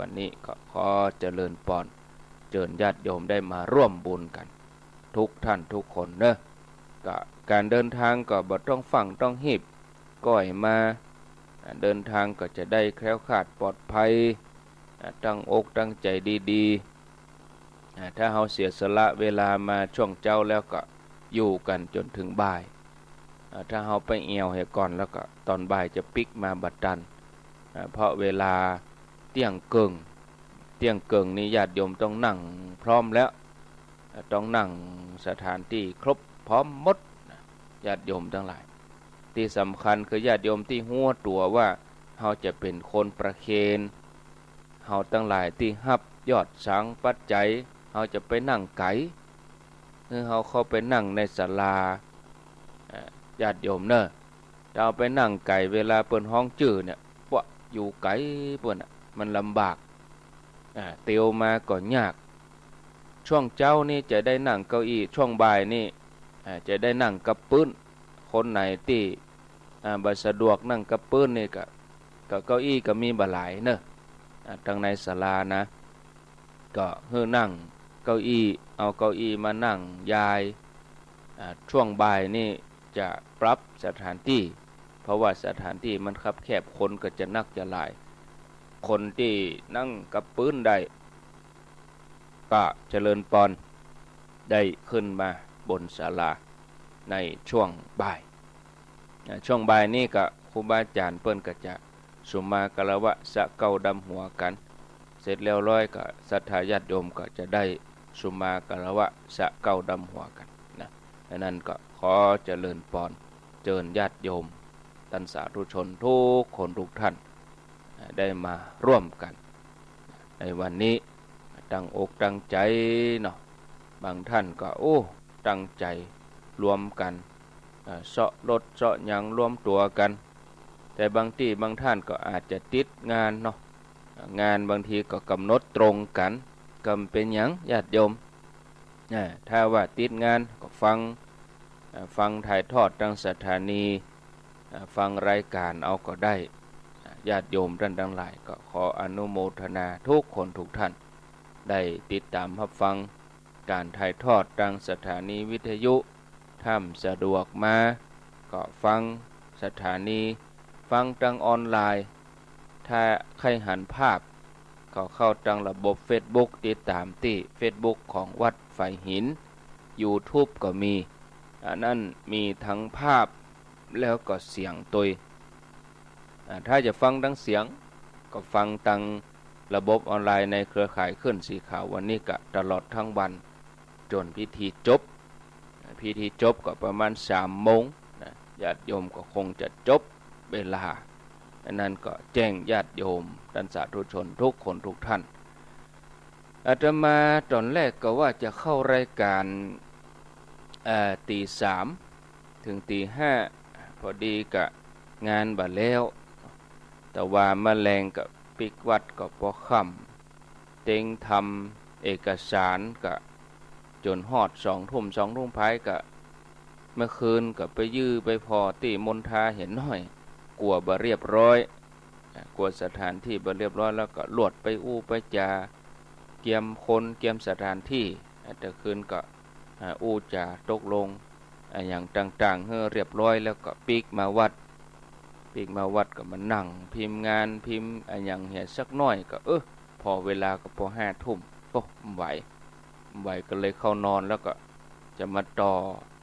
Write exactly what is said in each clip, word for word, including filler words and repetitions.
วันนี้ก็ขอเจริญปอน เจิญญาติโยมได้มาร่วมบุญกั๋น ทุกท่านทุกคนเนาะ ก็ก๋านเดินตางก็บ่ต้องฟั่งต้องฮีบ ก้อยมา อ่า เดินตางก็จะได้แคล้วคลาดปลอดภัย อ่า ตั้งอกตั้งใจ๋ดีๆ อ่า ถ้าเฮาเสียสละเวลามาช่วงเจ๊าแล้วก็อยู่กั๋นจ๋นเถิงบ่าย อ่า ถ้าเฮาไปแอ่วเหียก่อนแล้วก็ต๋อนบ่ายจะปิ๊กมาบ่ตัน อ่า เพราะเวลาเตี้ยงเกิ่ง เตี้ยงเกิ่งนี่ญาติโยมต้องนั่งพร้อมแล้ว อ่า ต้องนั่งสถานตี้ครบพร้อมหมดนะ ญาติโยมตังหลาย ตี้สำคัญคือญาติโยมตี้ฮู้ตั๋วว่าเฮาจะเป๋นคนประเคน เฮาตังหลายตี้ฮับยอดสังปัจจัย เฮาจะไปนั่งไก๋ หื้อเฮาเข้าไปนั่งในศาลา อ่า ญาติโยมเนาะ จะเอาไปนั่งไก๋ เวลาเปิ้นฮ้องจื้อเนี่ย ปะ อยู่ไก๋เปิ้นน่ะ มันลำบาก อ่า เตียวมาก็ยาก ช่วงเจ๊านี่จะได้นั่งเก้าอี้ ช่วงบ่ายนี่ อ่า จะได้นั่งกับปื๊น คนไหนตี้ อ่า บ่สะดวกนั่งกับปื๊นนี่ก็ ก็เก้าอี้ก็มีบ่หลายเนาะ อ่า ตังในศาลานะ ก็หื้อนั่งเก้าอี้ เอาเก้าอี้มานั่งยาย อ่า ช่วงบ่ายนี่จะปรับสถานตี้ เพราะว่าสถานตี้มันคับแคบ คนก็จะนักจะหลาย คนตี้นั่งกับปื๊นได้ ก็เจริญปอน ได้ขึ้นมาบนศาลาในช่วงบ่าย อ่า ช่วงบ่ายนี่ก็ครูบาอาจ๋ารย์เปิ้นก็จะสุมาคารวะสะเกล้าดำหัวกั๋น เสร็จเรียบร้อยก็ศรัทธาญาติโยมก็จะได้สุมาคารวะสะเกล้าดำหัวกั๋นนะ อันนั้นก็ขอเจริญปอน เจิญญาติโยม ต้านสาธุชนทุกคนทุกท่าน อ่า ได้มาร่วมกั๋น ในวันนี้ตั้งอกตั้งใจ๋เนาะ บางท่านก็ โอ้ ตั้งใจ๋รวมกั๋น อ่า เซาะรถเซาะหยังรวมตั๋วกั๋น แต่บางตี้บางท่านก็อาจจะติดงานเนาะ อ่า งานบางทีก็ก๋ำหนดตรงกั๋น ก็บ่เป๋นหยังญาติโยม อ่า ถ้าว่าติดงานก็ฟัง อ่า ฟังถ่ายทอดตางสถานี อ่า ฟังรายก๋านเอาก็ได้ อ่า ญาติโยมต้านตังหลายก็ขออนุโมทนาทุกคนทุกท่าน ได้ติดต๋ามฮับฟังก๋านถ่ายทอดตางสถานีวิทยุ ถ้าบ่สะดวกมาก็ฟังสถานี ฟังตางออนไลน์ ถ้าใค่หันภาพก็เข้าตางระบบเฟซบุ๊ก ติดต๋ามตี้เฟซบุ๊กของวัดฝายหิน ยูทูบก็มี อันนั้นมีตึงภาพแล้วก็เสียงตวย อ่า ถ้าจะฟังตึงเสียงก็ฟังตางระบบออนไลน์ในเครือข่ายคลื่นสีขาววันนี้ก็ตลอดตึงวันจ๋นพิธีจบ พิธีจบก็ประมาณสามโมงนะ ญาติโยมก็คงจะจบเวลา อันนั้นก็แจ้งญาติโยมต้านสาธุชนทุกคนทุกท่าน อาตมาต๋อนแรกก็ว่าจะเข้ารายก๋าน เอ่อ ตี๋สามเถิงตี๋ห้า พอดีก็งานบ่แล้ว แต่ว่าเมื่อแลงก็ปิ๊กวัดก็ปอค่ำ เต็งทำเอกสารก็จ๋นฮอดสองทุ่ม สองทุ่มปายก็ เมื่อคืนก็ไปยื้อไปผ่อตี้มณฑาเหียน้อย กั๋วบ่เรียบร้อย อ่า กั๋วสถานตี้บ่เรียบร้อย แล้วก็ลวดไปอู้ไปจ๋า เกียมคนเกียมสถานตี้ อ่า แต่คืนก็ อ่า อู้จ๋าตกลง อ่า อะหยังต่างๆ หื้อเรียบร้อย แล้วก็ปิ๊กมาวัด ปิ๊กมาวัดก็มานั่งพิมพ์งานพิมพ์อะหยังเหียสักหน้อยก็ เออ ผ่อเวลาก็ปอห้าทุ่ม โอ้ บ่ไหว บ่ไหวก็เลยเข้านอน แล้วก็จะมาต่อ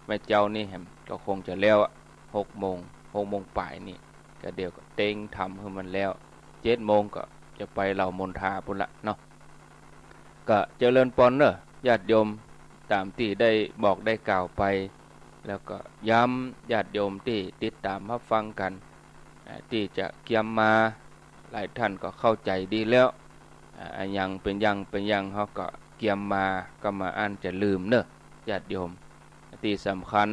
แม่เจ๊านี่แหม ก็คงจะแล้วอะ หกโมง หกโมงปายนี่ ก็เดี๋ยวก็เต็งทำหื้อมันแล้ว เจ็ดโมงก็จะไปเหล่ามณฑาปู้นละเนาะ ก็เจริญปอนเน่อญาติโยม ต๋ามตี้ได้บอกได้กล่าวไป แล้วก็ย้ำญาติโยมตี้ติดต๋ามฮับฟังกั๋น อ่า ตี้จะเกียมมา หลายท่านก็เข้าใจ๋ดีแล้ว อ่า อะหยังเป๋นอย่างเป๋นอย่าง เฮาก็เกียมมา ก็บ่อั้นจะลืมเน่อญาติโยม ตี้สำคัญ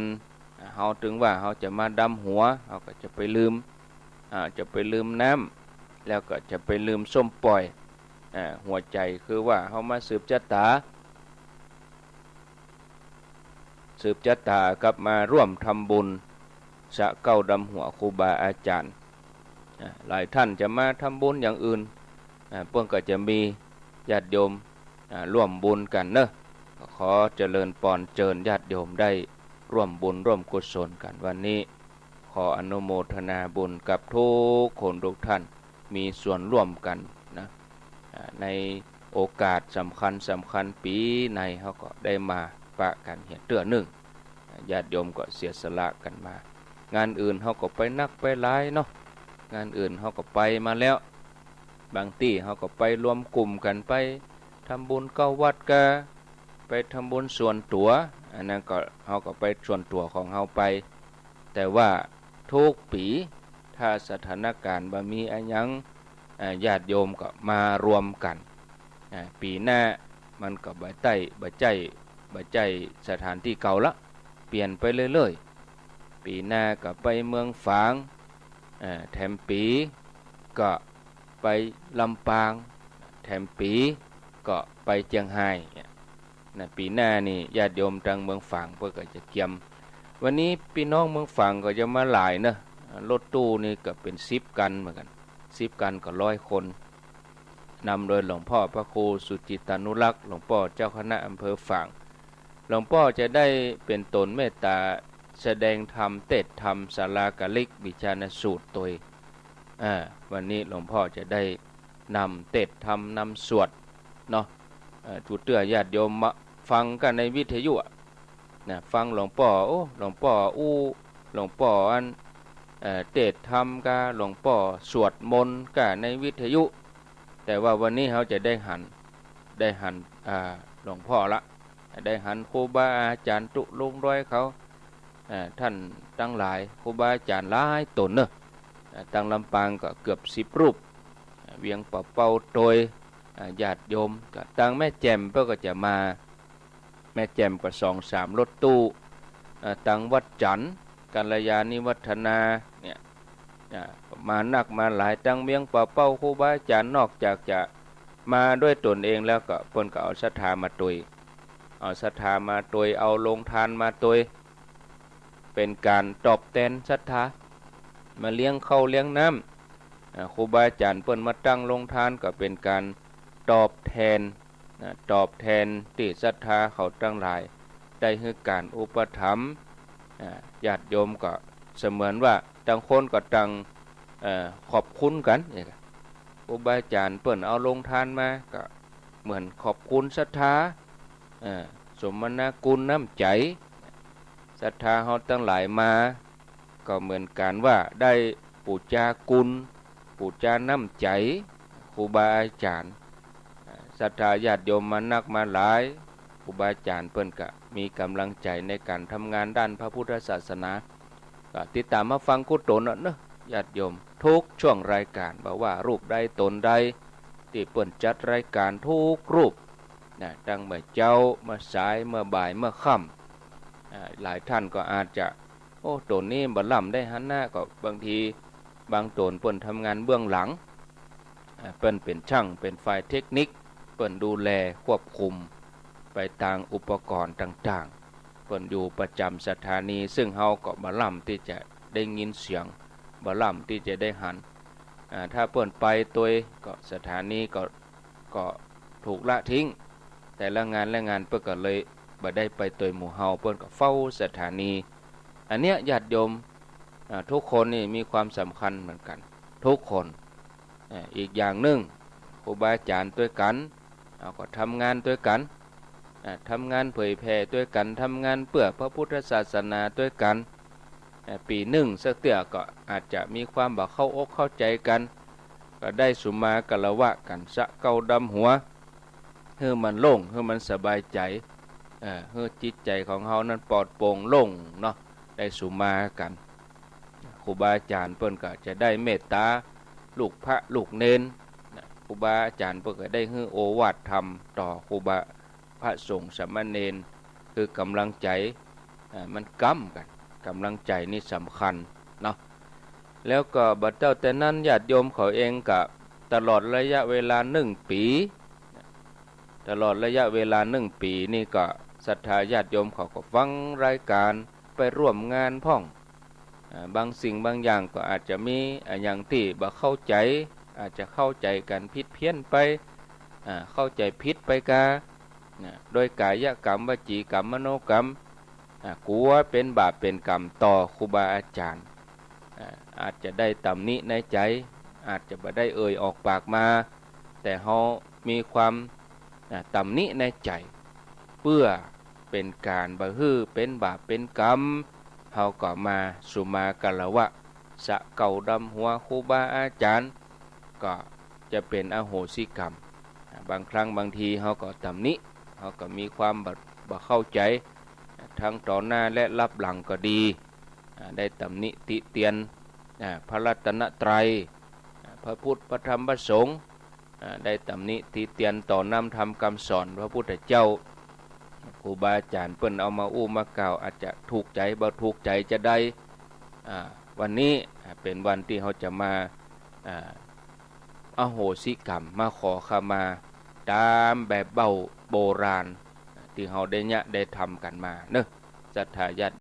อ่า เฮาเถิงว่าเฮาจะมาดำหัว เฮาก็จะไปลืม อ่า จะไปลืมน้ำ แล้วก็จะไปลืมส้มป่อย อ่า หัวใจ๋คือว่าเฮามาสืบจะต๋า สืบจะต๋ากับมาร่วมทำบุญสะเกล้าดำหัวครูบาอาจ๋ารย์ อ่า หลายท่านจะมาทำบุญอย่างอื่น อ่า เปิ้นก็จะมีญาติโยม อ่า ร่วมบุญกั๋นเนาะ ขอเจริญปอนเจิญญาติโยมได้ร่วมบุญร่วมกุศลกั๋นวันนี้ ขออนุโมทนาบุญกับทุกคนทุกท่าน มีส่วนร่วมกั๋นนะ อ่า ในโอกาสสำคัญสำคัญปี๋ในเฮาก็ได้มาปะกั๋นเหียเตื้อนึ่ง ญาติโยมก็เสียสละกั๋นมา งานอื่นเฮาก็ไปนักไปหลายเนาะ งานอื่นเฮาก็ไปมาแล้ว บางตี้เฮาก็ไปรวมกลุ่มกั๋น ไปทำบุญเข้าวัดกา ไปทำบุญส่วนตั๋ว อันนั้นก็เฮาก็ไปส่วนตั๋วของเฮาไป แต่ว่าทุกปี๋ ถ้าสถานการณ์บ่มีอะหยัง อ่า ญาติโยมก็มารวมกั๋น อ่า ปี๋หน้ามันก็บ่ใจ้ บ่ใจ้ บ่ใจ้สถานตี้เก่าละ เปลี่ยนไปเรื่อยๆ ปี๋หน้าก็ไปเมืองฝาง อ่า แถมปี๋ก็ไปลำปาง แถมปี๋ก็ไปเจียงฮายเนี่ย นะ ปี๋หน้านี่ญาติโยมตางเมืองฝางเปิ้นก็จะเกียม วันนี้ปี้น้องเมืองฝางก็จะมาหลายเนาะ รถตู้นี่ก็เป๋นสิบคันเหมือนกั๋น สิบคันก็ร้อยคน นำโดยหลวงป้อพระครูสุจิตตานุรักษ์ หลวงป้อเจ้าคณะอำเภอฝาง หลวงป้อจะได้เป๋นต๋นเมตต๋าแสดงธรรม เตสน์ธรรม สาลากลิกวิจารณสูตรตวย อ่า วันนี้หลวงป้อจะได้นำเตสน์ธรรม นำสวดเนาะ เอ่อ กู้เตื้อญาติโยมมาฟังกั๋นในวิทยุอะ นะ ฟังหลวงป้อ โอ้ หลวงป้ออู้ หลวงป้ออัน เอ่อ เตสน์ธรรมกา หลวงป้อสวดมนต์กาในวิทยุ แต่ว่าวันนี้เฮาจะได้หัน ได้หัน อ่า หลวงป้อละ ได้หันครูบาอาจ๋ารย์ตุ๊ลุงด้วยเขา อ่า ต้านตังหลาย ครูบาอาจ๋ารย์หลายต๋นเนาะ อ่า ตางลำปางก็เกือบสิบรูป อ่า เวียงป่าเป้าตวย อ่า ญาติโยม ก็ตางแม่แจ่มเปิ้นก็จะมา แม่แจ่มก็สองสามรถตู้ อ่า ตางวัดจันทน์ กัลยาณิวัฒนาเนี่ย อ่า มานักมาหลาย ตางเวียงป่าเป้าครูบาอาจ๋ารย์นอกจากจะมาด้วยตนเองแล้วก็เปิ้นก็เอาศรัทธามาตวย เอาศรัทธามาตวย เอาโรงทานมาตวย เป๋นก๋านตอบแตนศรัทธา มาเลี้ยงข้าวเลี้ยงน้ำ อ่า ครูบาอาจ๋ารย์เปิ้นมาตั้งโรงทานก็เป๋นก๋านตอบแตน นะ ตอบแตนตี้ศรัทธาเขาตังหลาย ได้หื้อก๋านอุปถัมภ์ อ่า ญาติโยมก็เสมือนว่าต่างคนก็ต่าง เอ่อ ขอบคุณกั๋น ครูบาอาจ๋ารย์เปิ้นเอาโรงทานมาก็เหมือนขอบคุณศรัทธา เอ่อ สมนาคุณน้ำใจ๋ ศรัทธาเฮาตังหลายมา ก็เหมือนกั๋นว่าได้ปู๋จาคุณ ปู๋จาน้ำใจ๋ครูบาอาจ๋ารย์ อ่า ศรัทธาญาติโยมมานักมาหลาย ครูบาอาจ๋ารย์เปิ้นก็มีก๋ำลังใจ๋ในก๋านทำงานด้านพระพุทธศาสนา ก็ติดต๋ามมาฟังกู้ต๋นเนาะ ญาติโยม ทุกช่วงรายก๋าน บ่ว่ารูปใดต๋นใด ตี้เปิ้นจัดรายก๋านกู้รูป นะ ตั้งเมื่อเจ๊า เมื่อสาย เมื่อบ่าย เมื่อค่ำ อ่า หลายต้านก็อาจจะ โอ้ ต๋นนี้บ่ล้ำได้หันนะ ก็บางทีบางต๋นเปิ้นทำงานเบื้องหลัง อ่า เปิ้นเป๋นจ้าง เป๋นฝ่ายเทคนิค เปิ้นดูแลควบคุมไปตางอุปกรณ์ต่างๆ เปิ้นอยู่ประจ๋ำสถานี ซึ่งเฮาก็บ่ล้ำตี้จะได้ยินเสียง บ่ล้ำตี้จะได้หัน อ่า ถ้าเปิ้นไปตวยก็สถานีก็ ก็ถูกละทิ้ง แต่ละงานละงานเปิ้นก็เลยบ่ได้ไปตวยหมู่เฮา เปิ้นก็เฝ้าสถานี อันเนี้ยญาติโยม อ่า กู้คนนี่มีความสำคัญเหมือนกั๋น กู้คน อ่า อีกอย่างนึ่ง ครูบาอาจ๋ารย์ตวยกั๋น เฮาก็ทำงานตวยกั๋น อ่า ทำงานเผยแผ่ตวยกั๋น ทำงานเปื้อพระพุทธศาสนาตวยกั๋น อ่า ปี๋นึ่งสักเตื้อก็อาจจะมีความบ่เข้าอกเข้าใจ๋กั๋น ก็ได้สุมาคารวะกั๋นสะเกล้าดำหัว หื้อมันโล่ง หื้อมันสบายใจ๋ เอ่อ หื้อจิตใจ๋ของเฮานั้นปลอดโปร่งโล่งเนาะ ได้สุมากั๋น ครูบาอาจ๋ารย์เปิ้นก็จะได้เมตต๋าลูกพระลูกเณร นะ ครูบาอาจ๋ารย์เปิ้นก็ได้หื้อโอวาทธรรมต่อครูบา พระสงฆ์สามเณร คือก๋ำลังใจ๋ อ่า มันก้ำกั๋น ก๋ำลังใจ๋นี่สำคัญเนาะ แล้วก็บ่เต้าแต่นั้นญาติโยมเขาเองก็ตลอดระยะเวลานึ่งปี๋ ตลอดระยะเวลานึ่งปี๋นี่ก็ศรัทธาญาติโยมเขาก็ฟังรายก๋าน ไปร่วมงานพ่อง อ่า บางสิ่งบางอย่างก็อาจจะมีอะหยังตี้บ่เข้าใจ๋ อาจจะเข้าใจ๋กั๋นผิดเพี้ยนไป อ่า เข้าใจ๋ผิดไปกา นะ โดยก๋ายกรรม วจีกรรม มโนกรรม อ่า กั๋วเป๋นบาปเป๋นก๋รรมต่อครูบาอาจ๋ารย์ อ่า อาจจะได้ตำหนิในใจ๋ อาจจะบ่ได้เอ่ยออกปากมา แต่เฮามีความ อ่า ตำหนิในใจ๋ เปื้อเป๋นก๋านบ่หื้อเป๋นบาปเป๋นก๋รรม เฮาก็มาสุมาคารวะ สะเก้าดำหัวครูบาอาจ๋ารย์ ก็จะเป๋นอโหสิกรรม อ่า บางครั้งบางทีเฮาก็ตำหนิ เฮาก็มีความบ่ บ่เข้าใจ๋ อ่า ทั้งต่อหน้าและลับหลังก็ดี อ่า ได้ตำหนิติเตียน อ่า พระรัตนตรัย อ่า พระพุทธ พระธรรม พระสงฆ์ อ่า ได้ตำหนิติเตียนต่อน้ำธรรมกำสอนพระพุทธเจ้า ครูบาอาจ๋ารย์เปิ้นเอามาอู้มากล่าว อาจจะถูกใจ๋ บ่ถูกใจ๋จาใด อ่า วันนี้ อ่า เป๋นวันตี้เฮาจะมา อ่า อโหสิกรรม มาขอขมา ต๋ามแบบเบ้าโบราณ ตี้เฮาได้เยียะได้ทำกั๋นมาเนาะ ศรัทธาญาติ